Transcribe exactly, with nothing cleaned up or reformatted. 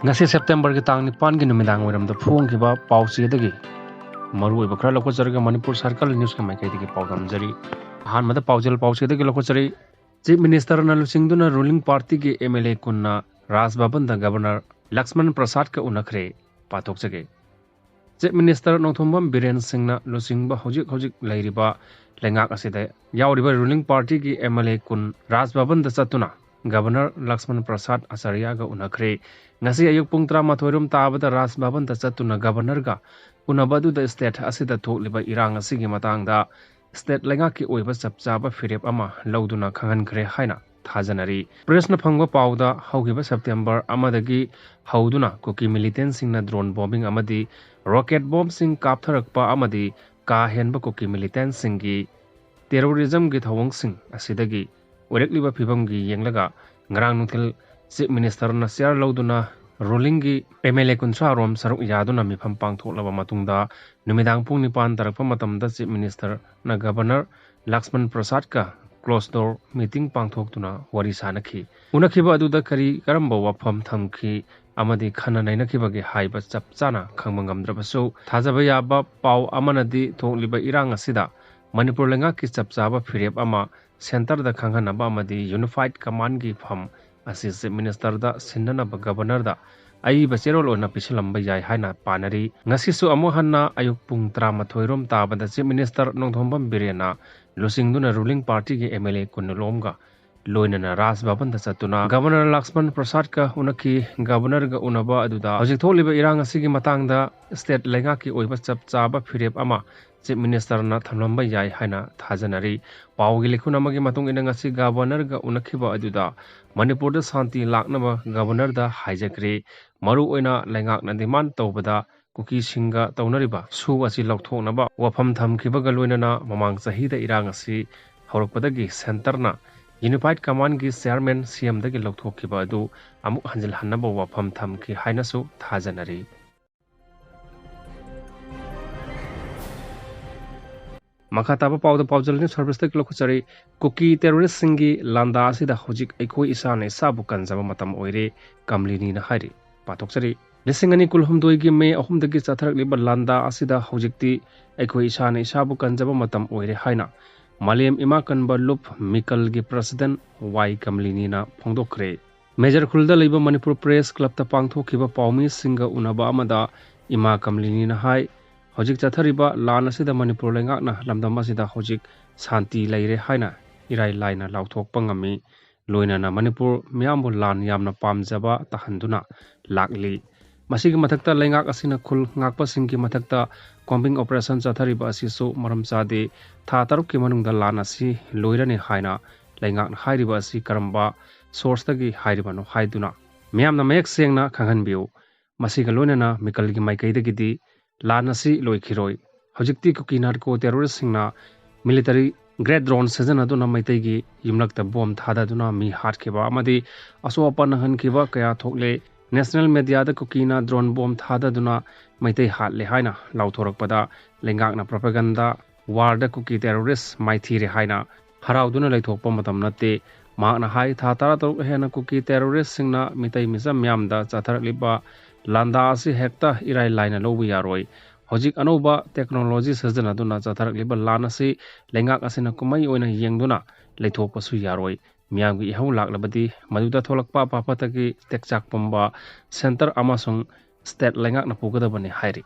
ꯉꯁꯤ ꯁꯦꯞꯇꯦꯝꯕꯔꯒꯤ ꯇꯥꯡ ꯅꯤꯄꯥꯟꯒꯤ ꯅꯨꯃꯤꯗꯥꯡ ꯋꯥꯏꯔꯝꯗ ꯐꯣꯡꯈꯤꯕ ꯄꯥꯎꯆꯦꯗꯒꯤ ꯃꯔꯨꯑꯣꯏꯕ ꯈꯔ ꯂꯧꯈꯠꯆꯔꯒ ꯃꯅꯤꯄꯨꯔ ꯁꯔꯀꯜ ꯅ꯭ꯌꯨꯁꯀꯤ ꯃꯥꯏꯀꯩꯗꯒꯤ ꯄꯥꯎ ꯇꯝꯖꯔꯤ꯫ ꯑꯍꯥꯟꯕꯗ ꯄꯥꯎꯖꯦꯜ ꯄꯥꯎꯆꯦꯗꯒꯤ ꯂꯧꯈꯠꯆꯔꯤ꯫ ꯆꯤꯐ ꯃꯤꯅꯤꯁꯇꯔꯅ ꯂꯨꯆꯤꯡꯗꯨꯅ ꯔꯨꯂꯤꯡ ꯄꯥꯔꯇꯤꯒꯤ ꯑꯦꯝ ꯑꯦꯜ ꯑꯦ ꯀꯨꯟꯅ ꯔꯥꯖ ꯚꯕꯟꯗ ꯒꯕꯔꯅꯔ ꯂꯛꯁꯃꯟ ꯄ꯭ꯔꯁꯥꯗꯀ ꯎꯅꯈ꯭ꯔꯦ꯫ ꯄꯥꯊꯣꯛꯆꯒꯦ꯫ ꯆꯤꯐ ꯃꯤꯅꯤꯁꯇꯔ ꯅꯣꯡꯊꯣꯝꯕꯝ ꯕꯤꯔꯦꯟ ꯁꯤꯡꯅ ꯂꯨꯆꯤꯡꯕ ꯍꯧꯖꯤꯛ ꯍꯧꯖꯤꯛ ꯂꯩꯔꯤꯕ ꯂꯩꯉꯥꯛ ꯑꯁꯤꯗ ꯌꯥꯎꯔꯤꯕ ꯔꯨꯂꯤꯡ ꯄꯥꯔꯇꯤꯒꯤ ꯑꯦꯝ ꯑꯦꯜ ꯑꯦ ꯀꯨꯟ ꯔꯥꯖ ꯚꯕꯟꯗ ꯆꯠꯇꯨꯅ ꯒꯕꯔꯅꯔ ꯂꯛꯁꯃꯟ ꯄ꯭ꯔꯁꯥꯗ ꯑꯆꯥꯔꯌꯥꯒ ꯎꯅꯈ꯭ꯔꯦ꯫ ꯉꯁꯤ ꯑꯌꯨꯛ ꯄꯨꯡ ꯇꯔꯥꯃꯥꯊꯣꯏ ꯔꯣꯝ ꯇꯥꯕꯗ ꯔꯥꯖ ꯚꯕꯟꯗ ꯆꯠꯇꯨꯅ ꯒꯕꯔꯅꯔꯒ ꯎꯅꯕ ꯑꯗꯨꯗ ꯁ꯭ꯇꯦꯠ ꯑꯁꯤꯗ ꯊꯣꯛꯂꯤꯕ ꯏꯔꯥꯡ ꯑꯁꯤꯒꯤ ꯃꯇꯥꯡꯗ ꯁ꯭ꯇꯦꯠ ꯂꯩꯉꯥꯛꯀꯤ ꯑꯣꯏꯕ ꯆꯞ ꯆꯥꯕ ꯐꯤꯔꯦꯞ ꯑꯃ ꯂꯧꯗꯨꯅ ꯈꯪꯍꯟꯈ꯭ꯔꯦ ꯍꯥꯏꯅ ꯊꯥꯖꯅꯔꯤ꯫ ꯄ꯭ꯔꯦꯁꯅ ꯐꯪꯕ ꯄꯥꯎꯗ ꯍꯧꯈꯤꯕ ꯁꯦꯞꯇꯦꯝꯕꯔ ꯑꯃꯗꯒꯤ ꯍꯧꯗꯨꯅ ꯀꯨꯀꯤ ꯃꯤꯂꯤꯇꯦꯟꯁꯤꯡꯅ ꯗ꯭ꯔꯣꯟ ꯕꯣꯝꯕꯤꯡ ꯑꯃꯗꯤ ꯔꯣꯀꯦꯠ ꯕꯣꯝꯁꯤꯡ ꯀꯥꯞꯊꯔꯛꯄ ꯑꯃꯗꯤ ꯀꯥ ꯍꯦꯟꯕ ꯀꯨꯀꯤ ꯃꯤꯂꯤꯇꯦꯟꯁꯤꯡꯒꯤ ꯇꯦꯔꯣꯔꯤꯖꯝꯒꯤ ꯊꯧꯑꯣꯡꯁꯤꯡ ꯑꯁꯤꯗꯒꯤ ꯑꯣꯏꯔꯛꯂꯤꯕ ꯐꯤꯕꯝꯒꯤ ꯌꯦꯡꯂꯒ ꯉꯔꯥꯡ ꯅꯨꯡꯊꯤꯜ ꯆꯤꯐ ꯃꯤꯅꯤꯁꯇꯔꯅ ꯆꯤꯌꯥꯔ ꯂꯧꯗꯨꯅ ꯔꯨꯂꯤꯡꯒꯤ ꯑꯦꯝ ꯑꯦꯜ ꯑꯦ ꯀꯨꯟꯊ꯭ꯔꯥ ꯔꯣꯝ ꯁꯔꯨꯛ ꯌꯥꯗꯨꯅ ꯃꯤꯐꯝ ꯄꯥꯡꯊꯣꯛꯂꯕ ꯃꯇꯨꯡꯗ ꯅꯨꯃꯤꯗꯥꯡ ꯄꯨꯡ ꯅꯤꯄꯥꯟ ꯇꯥꯔꯛꯄ ꯃꯇꯝꯗ ꯆꯤꯐ ꯃꯤꯅꯤꯁꯇꯔꯅ ꯒꯕꯔꯅꯔ ꯂꯛꯁꯃꯟ ꯄ꯭ꯔꯁꯥꯗꯀ ꯀ꯭ꯂꯣꯁ ꯗꯣꯔ ꯃꯤꯇꯤꯡ ꯄꯥꯡꯊꯣꯛꯇꯨꯅ ꯋꯥꯔꯤ ꯁꯥꯅꯈꯤ꯫ ꯎꯅꯈꯤꯕ ꯑꯗꯨꯗ ꯀꯔꯤ ꯀꯔꯝꯕ ꯋꯥꯐꯝ ꯊꯝꯈꯤ ꯑꯃꯗꯤ ꯈꯟꯅ ꯅꯩꯅꯈꯤꯕꯒꯦ ꯍꯥꯏꯕ ꯆꯞ ꯆꯥꯅ ꯈꯪꯕ ꯉꯝꯗ꯭ꯔꯕꯁꯨ, ꯊꯥꯖꯕ ꯌꯥꯕ ꯄꯥꯎ ꯑꯃꯅꯗꯤ ꯊꯣꯛꯂꯤꯕ ꯏꯔꯥꯡ ꯑꯁꯤꯗ ꯃꯅꯤꯄꯨꯔ ꯂꯩꯉꯥꯛꯀꯤ ꯆꯞ ꯆꯥꯕ ꯐꯤꯔꯦꯞ ꯑꯃ ꯁꯦꯟꯇꯔꯗ ꯈꯪꯍꯟꯅꯕ ꯑꯃꯗꯤ ꯌꯨꯅꯤꯐꯥꯏꯗ ꯀꯃꯥꯟꯒꯤ ꯐꯝ ꯑꯁꯤ ꯆꯤꯐ ꯃꯤꯅꯤꯁꯇꯔꯗ ꯁꯤꯟꯅꯅꯕ ꯒꯕꯔꯅꯔꯗ ꯑꯏꯕ ꯆꯦꯔꯣꯜ ꯑꯣꯏꯅ ꯄꯤꯁꯤꯜꯂꯝꯕ ꯌꯥꯏ ꯍꯥꯏꯅ ꯄꯥꯅꯔꯤ꯫ ꯉꯁꯤꯁꯨ ꯑꯃꯨꯛ ꯍꯟꯅ ꯑꯌꯨꯛ ꯄꯨꯡ ꯇꯔꯥꯃꯥꯊꯣꯏ ꯔꯣꯝ ꯇꯥꯕꯗ ꯆꯤꯐ ꯃꯤꯅꯤꯁꯇꯔ ꯅꯣꯡꯊꯣꯝꯕꯝ ꯕꯤꯔꯦꯟꯅ ꯂꯨꯆꯤꯡꯗꯨꯅ ꯔꯨꯂꯤꯡ ꯄꯥꯔꯇꯤꯒꯤ ꯑꯦꯝ ꯑꯦꯜ ꯑꯦ ꯀꯨꯟꯂꯣꯝꯒ ꯂꯣꯏꯅꯅ ꯔꯥꯖ ꯚꯕꯟꯗ ꯆꯠꯇꯨꯅ ꯒꯕꯔꯅꯔ ꯂꯛꯁꯃꯟ ꯄ꯭ꯔꯁꯥꯗꯀ ꯎꯅꯈꯤ꯫ ꯒꯕꯔꯅꯔꯒ ꯎꯅꯕ ꯑꯗꯨꯗ ꯍꯧꯖꯤꯛ ꯊꯣꯛꯂꯤꯕ ꯏꯔꯥꯡ ꯑꯁꯤꯒꯤ ꯃꯇꯥꯡꯗ ꯁ꯭ꯇꯦꯠ ꯂꯩꯉꯥꯛꯀꯤ ꯑꯣꯏꯕ ꯆꯞ ꯆꯥꯕ ꯐꯤꯔꯦꯞ ꯑꯃ ꯆꯤꯐ ꯃꯤꯅꯤꯁꯇꯔꯅ ꯊꯝꯂꯝꯕ ꯌꯥꯏ ꯍꯥꯏꯅ ꯊꯥꯖꯅꯔꯤ꯫ ꯄꯥꯎꯒꯤ ꯂꯤꯈꯨꯟ ꯑꯃꯒꯤ ꯃꯇꯨꯡ ꯏꯟꯅ ꯉꯁꯤ ꯒꯕꯔꯅꯔꯒ ꯎꯅꯈꯤꯕ ꯑꯗꯨꯗ ꯃꯅꯤꯄꯨꯔꯗ ꯁꯥꯟꯇꯤ ꯂꯥꯛꯅꯕ ꯒꯕꯔꯅꯔꯗ ꯍꯥꯏꯖꯈ꯭ꯔꯦ꯫ ꯃꯔꯨꯑꯣꯏꯅ ꯂꯩꯉꯥꯛꯅ ꯗꯤꯃꯥꯟ ꯇꯧꯕꯗ ꯀꯨꯀꯤꯁꯤꯡꯒ ꯇꯧꯅꯔꯤꯕ ꯁꯨ ꯑꯁꯤ ꯂꯧꯊꯣꯛꯅꯕ ꯋꯥꯐꯝ ꯊꯝꯈꯤꯕꯒ ꯂꯣꯏꯅꯅ ꯃꯃꯥꯡ ꯆꯍꯤꯗ ꯏꯔꯥꯡ ꯑꯁꯤ ꯍꯧꯔꯛꯄꯗꯒꯤ ꯁꯦꯟꯇꯔꯅ ꯌꯨꯅꯤꯐꯥꯏꯗ ꯀꯃꯥꯟꯒꯤ ꯆꯤꯌꯥꯔꯃꯦꯟ ꯁꯤ ꯑꯦꯝꯗꯒꯤ ꯂꯧꯊꯣꯛꯈꯤꯕ ꯑꯗꯨ ꯑꯃꯨꯛ ꯍꯟꯖꯤꯜꯍꯟꯅꯕ ꯋꯥꯐꯝ ꯊꯝꯈꯤ ꯍꯥꯏꯅꯁꯨ ꯊꯥꯖꯅꯔꯤ꯫ ꯃꯈꯥ ꯇꯥꯕ ꯄꯥꯎꯗ ꯄꯥꯎꯖꯦꯜ ꯅ꯭ꯌꯨꯁ ꯁꯔꯚꯤꯁꯇꯒꯤ ꯂꯧꯈꯠꯆꯔꯤ꯫ ꯀꯨꯀꯤ ꯇꯦꯔꯣꯔꯤꯁꯁꯤꯡꯒꯤ ꯂꯥꯟꯗꯥ ꯑꯁꯤꯗ ꯍꯧꯖꯤꯛ ꯑꯩꯈꯣꯏ ꯏꯁꯥꯅ ꯏꯁꯥꯕꯨ ꯀꯟꯖꯕ ꯃꯇꯝ ꯑꯣꯏꯔꯦ, ꯀꯝꯂꯤꯅꯤꯅ ꯍꯥꯏꯔꯤ꯫ ꯄꯥꯊꯣꯛꯆꯔꯤ꯫ ꯂꯤꯁꯤꯡ ꯑꯅꯤ ꯀꯨꯟꯍꯨꯝꯗꯣꯏꯒꯤ ꯃꯦ ꯑꯍꯨꯝꯗꯒꯤ ꯆꯠꯊꯔꯛꯂꯤꯕ ꯂꯥꯟꯗꯥ ꯑꯁꯤꯗ ꯍꯧꯖꯤꯛꯇꯤ ꯑꯩꯈꯣꯏ ꯏꯁꯥꯅ ꯏꯁꯥꯕꯨ ꯀꯟꯖꯕ ꯃꯇꯝ ꯑꯣꯏꯔꯦ ꯍꯥꯏꯅ ꯃꯥꯂꯦꯝ ꯏꯃꯥ ꯀꯟꯕ ꯂꯨꯞ ꯃꯤꯀꯜꯒꯤ ꯄ꯭ꯔꯁꯤꯗꯦꯟ ꯋꯥꯏ ꯀꯃꯂꯤꯅꯤꯅ ꯐꯣꯡꯗꯣꯛꯈ꯭ꯔꯦ꯫ ꯃꯦꯖꯔ ꯈꯨꯜꯗ ꯂꯩꯕ ꯃꯅꯤꯄꯨꯔ ꯄ꯭ꯔꯦꯁ ꯀ꯭ꯂꯕꯇ ꯄꯥꯡꯊꯣꯛꯈꯤꯕ ꯄꯥꯎꯃꯤꯁꯤꯡꯒ ꯎꯅꯕ ꯑꯃꯗ ꯏꯃꯥ ꯀꯃꯂꯤꯅꯤꯅ ꯍꯥꯏ, ꯍꯧꯖꯤꯛ ꯆꯠꯊꯔꯤꯕ ꯂꯥꯟ ꯑꯁꯤꯗ ꯃꯅꯤꯄꯨꯔ ꯂꯩꯉꯥꯛꯅ ꯂꯝꯗꯝ ꯑꯁꯤꯗ ꯍꯧꯖꯤꯛ ꯁꯥꯟꯇꯤ ꯂꯩꯔꯦ ꯍꯥꯏꯅ ꯏꯔꯥꯏ ꯂꯥꯏꯅ ꯂꯥꯎꯊꯣꯛꯄ ꯉꯝꯃꯤ꯫ ꯂꯣꯏꯅꯅ ꯃꯅꯤꯄꯨꯔ ꯃꯤꯌꯥꯝꯕꯨ ꯂꯥꯟ ꯌꯥꯝꯅ ꯄꯥꯝꯖꯕ ꯇꯥꯍꯟꯗꯨꯅ ꯂꯥꯛꯂꯤ꯫ ꯃꯁꯤꯒꯤ ꯃꯊꯛꯇ ꯂꯩꯉꯥꯛ ꯑꯁꯤꯅ ꯈꯨꯜ ꯉꯥꯛꯄꯁꯤꯡꯒꯤ ꯃꯊꯛꯇ ꯀꯣꯝꯕꯤꯡ ꯑꯣꯄꯔꯦꯁꯟ ꯆꯠꯊꯔꯤꯕ ꯑꯁꯤꯁꯨ ꯃꯔꯝ ꯆꯥꯗꯦ꯫ ꯊꯥ ꯇꯔꯨꯛꯀꯤ ꯃꯅꯨꯡꯗ ꯂꯥꯟ ꯑꯁꯤ ꯂꯣꯏꯔꯅꯤ ꯍꯥꯏꯅ ꯂꯩꯉꯥꯛꯅ ꯍꯥꯏꯔꯤꯕ ꯑꯁꯤ ꯀꯔꯝꯕ ꯁꯣꯔꯁꯇꯒꯤ ꯍꯥꯏꯔꯤꯕꯅꯣ ꯍꯥꯏꯗꯨꯅ ꯃꯤꯌꯥꯝꯅ ꯃꯌꯦꯛ ꯁꯦꯡꯅ ꯈꯪꯍꯟꯕꯤꯌꯨ꯫ ꯃꯁꯤꯒ ꯂꯣꯏꯅꯅ ꯃꯤꯀꯜꯒꯤ ꯃꯥꯏꯀꯩꯗꯒꯤꯗꯤ ꯂꯥꯟ ꯑꯁꯤ ꯂꯣꯏꯈꯤꯔꯣꯏ꯫ ꯍꯧꯖꯤꯛꯇꯤ ꯀꯨꯀꯤ ꯅꯥꯔꯀꯣ ꯇꯦꯔꯣꯔꯤꯁꯁꯤꯡꯅ ꯃꯤꯂꯤꯇꯔꯤ ꯒ꯭ꯔꯦꯠ ꯗ꯭ꯔꯣꯟ ꯁꯤꯖꯤꯟꯅꯗꯨꯅ ꯃꯩꯇꯩꯒꯤ ꯌꯨꯝꯂꯛꯇ ꯕꯣꯝ ꯊꯥꯗꯗꯨꯅ ꯃꯤ ꯍꯥꯠꯈꯤꯕ ꯑꯃꯗꯤ ꯑꯁꯣꯛ ꯑꯄꯟ ꯅꯪꯍꯟꯈꯤꯕ ꯀꯌꯥ ꯊꯣꯛꯂꯦ꯫ ꯅꯦꯁꯅꯦꯜ ꯃꯦꯗꯤꯌꯥꯗ ꯀꯨꯀꯤꯅ ꯗ꯭ꯔꯣꯟ ꯕꯣꯝ ꯊꯥꯗꯗꯨꯅ ꯃꯩꯇꯩ ꯍꯥꯠꯂꯦ ꯍꯥꯏꯅ ꯂꯥꯎꯊꯣꯔꯛꯄꯗ ꯂꯩꯉꯥꯛꯅ ꯄ꯭ꯔꯣꯄꯦꯒꯟꯗꯥ ꯋꯥꯔꯗ ꯀꯨꯀꯤ ꯇꯦꯔꯣꯔꯤꯁ ꯃꯥꯏꯊꯤꯔꯦ ꯍꯥꯏꯅ ꯍꯔꯥꯎꯗꯨꯅ ꯂꯩꯊꯣꯛꯄ ꯃꯇꯝ ꯅꯠꯇꯦ꯫ ꯃꯍꯥꯛꯅ ꯍꯥꯏ, ꯊꯥ ꯇꯔꯥꯇꯔꯨꯛ ꯍꯦꯟꯅ ꯀꯨꯀꯤ ꯇꯦꯔꯣꯔꯤꯁꯁꯤꯡꯅ ꯃꯤꯇꯩ ꯃꯤꯆꯝ ꯃꯤꯌꯥꯝꯗ ꯆꯠꯊꯔꯛꯂꯤꯕ ꯂꯥꯟꯗꯥ ꯑꯁꯤ ꯍꯦꯛꯇ ꯏꯔꯥꯏ ꯂꯥꯏꯅ ꯂꯧꯕ ꯌꯥꯔꯣꯏ꯫ ꯍꯧꯖꯤꯛ ꯑꯅꯧꯕ ꯇꯦꯛꯅꯣꯂꯣꯖꯤ ꯁꯤꯖꯤꯟꯅꯗꯨꯅ ꯆꯠꯊꯔꯛꯂꯤꯕ ꯂꯥꯟ ꯑꯁꯤ ꯂꯩꯉꯥꯛ ꯑꯁꯤꯅ ꯀꯨꯝꯍꯩ ꯑꯣꯏꯅ ꯌꯦꯡꯗꯨꯅ ꯂꯩꯊꯣꯛꯄꯁꯨ ꯌꯥꯔꯣꯏ꯫ ꯃꯤꯌꯥꯝꯒꯤ ꯏꯍꯧ ꯂꯥꯛꯂꯕꯗꯤ ꯃꯗꯨꯗ ꯊꯣꯛꯂꯛꯄ ꯑꯐ ꯐꯠꯇꯒꯤ ꯇꯦꯛꯆꯥꯛ ꯄꯨꯝꯕ ꯁꯦꯟꯇꯔ ꯑꯃꯁꯨꯡ ꯁ꯭ꯇꯦꯠ ꯂꯩꯉꯥꯛꯅ ꯄꯨꯒꯗꯕꯅꯤ ꯍꯥꯏꯔꯤ꯫